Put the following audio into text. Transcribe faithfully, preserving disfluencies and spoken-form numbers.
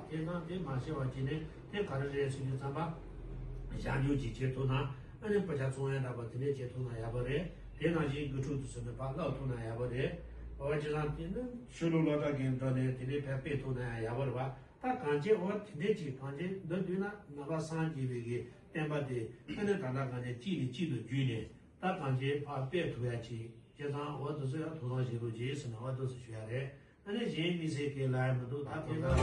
དེ་ན་དེ་མ་ཤེས་པ་བྱས་ནས་དེ་ག་རེ་རེད་ཟེར་དུས་ཙམ་པ། ཞལ་འཇོག་ཅིག་བྱེད་ཐུབ་ན། ཨ་ནི་དཔེ་ཆ་ཚོང་ཡ་འདྲ་པོ་དེ་འདྲས་བྱེད་ཐུབ་ན་ཡག་པོ་རེད། དེ་ནང་བཞིན་དགུ་ཕྲུག་དེ་ཚོ་ནས་ཕར་བསླབ་ཐུབ་ན་ཡག་པོ་རེད། འོ་བྱས་ཙང་དེ་ནི་ཆོས་ལུགས་སློབ་གྲྭ་གི་འགྲོ་ནས་དེ་འདྲས་ཕར་སྤེལ་ཐུབ་ན་ཡང་ཡག་པོ་རེད་པ། ད་གང་ཅི་འོ་དེ་འདྲས་ཅིག་གང་ཅི་འདི་དུས་ན་ནང་པ་སངས་རྒྱས་པའི་གི་བསྟན་པ་དེ་ཨ་ནི་ད་ལྟ་གང་ཅི་གཅིག་ནས་གཅིག་ཏུ་བརྒྱུད་ནས་ད་གང་ཅི་ཕར་སྤེལ་ཐུབ་ཡ་ཅིག་བྱས་ཙང་འོ་དེ་ཚོ་ཡང་ཐུགས་བསམ་བཞེས་རོགས་གྱིས་ཟེར་ནས་འོ་དེ་ཚོ་ཞུ་ཡ་རེད། ཨ་ནི་གཞན་དམིགས་བསལ་གྱི་ལབ་ཡ་མི་འདུག་ད་དེ་ལ།